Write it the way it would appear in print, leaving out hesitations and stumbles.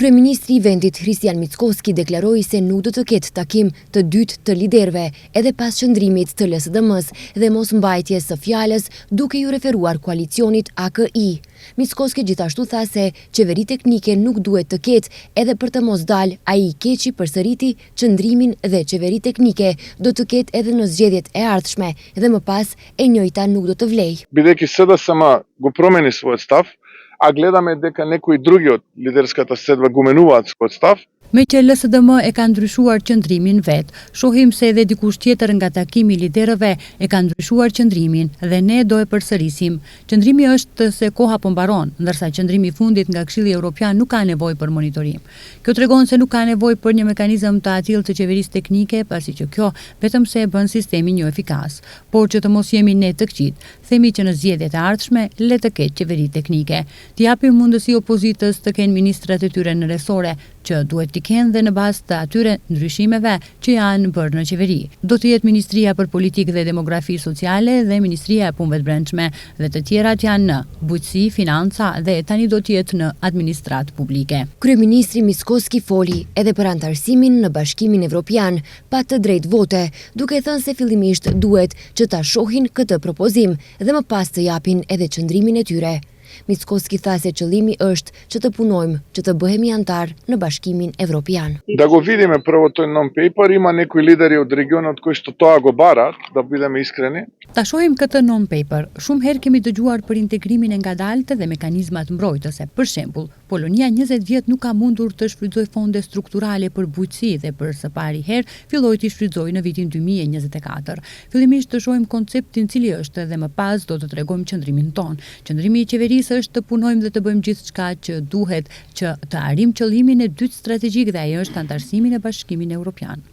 Kryeministri i vendit Hristijan Mickoski deklaroi se nuk do të ketë takim të dytë të liderëve edhe pas qëndrimit të LSDM-së dhe mosmbajtjes së fjalës duke iu referuar koalicionit AKI. Mickoski gjithashtu tha se qeveri teknike nuk duhet të ketë edhe për të mos dalë ai i keqi përsëriti qëndrimin dhe qeveri teknike do të ketë edhe në zgjedhjet e ardhshme dhe më pas e njëjta nuk do të vlejë. Бидејќи СДСМ го промени својот став, а гледаме дека некои други од лидерската средба го менуваат својот став, Meqë LSDM e ka ndryshuar qëndrimin vetë, shohim se edhe dikush tjetër nga takimi i liderëve e ka ndryshuar qëndrimin dhe ne do e përsërisim. Qëndrimi është se koha po mbaron, ndërsa qëndrimi i fundit nga Këshilli Evropian nuk ka nevojë për monitorim. Kjo tregon se nuk ka nevojë për një mekanizëm të atillë të qeverisë teknike, pasi që kjo vetëm se e bën sistemin jo efikas. Por që të mos jemi ne të këqijtë, themi që në zgjedhjet e ardhshme le të ketë qeveri teknike. T'i japim mundësi opozitës të kenë ministrat e tyre në resore, që duhet t'i kenë dhe në bazë të atyre ndryshimeve që janë bërë në qeveri. Do të jetë Ministria për Politikë dhe Demografi Sociale dhe Ministria e Punëve të Brendshme dhe të tjerat janë në bujqësi, financa dhe tani do të jetë në administratë publike. Kryeministri Mickoski foli edhe për anëtarësimin në Bashkimin Evropian pa të drejtë vote, duke thënë se fillimisht duhet që ta shohin këtë propozim dhe më pas të japin edhe qëndrimin e tyre. Mickoski tha se qëllimi është që të punojmë që të bëhemi anëtar në Bashkimin Evropian. Да го видиме прво тој non-paper, има некои лидери од регионот кои што тоа го бараат, да бидеме искрени. Ta shohim këtë non-paper. Shumë herë kemi dëgjuar për integrimin e ngadaltë dhe mekanizmat mbrojtëse. Për shembull, Polonia 20 vjet nuk ka mundur të shfrytëzojë fonde strukturale për bujqësi dhe për së pari herë filloi t'i shfrytëzojë në vitin 2024. Fillimisht të shohim konceptin cili është dhe më pas do të tregojmë qëndrimin tonë. Qëndrimi i qeverisë është të punojmë dhe të bëjmë gjithçka që duhet që të arrijmë qëllimin e dytë strategjik dhe ai është anëtarësimi në Bashkimin Evropian.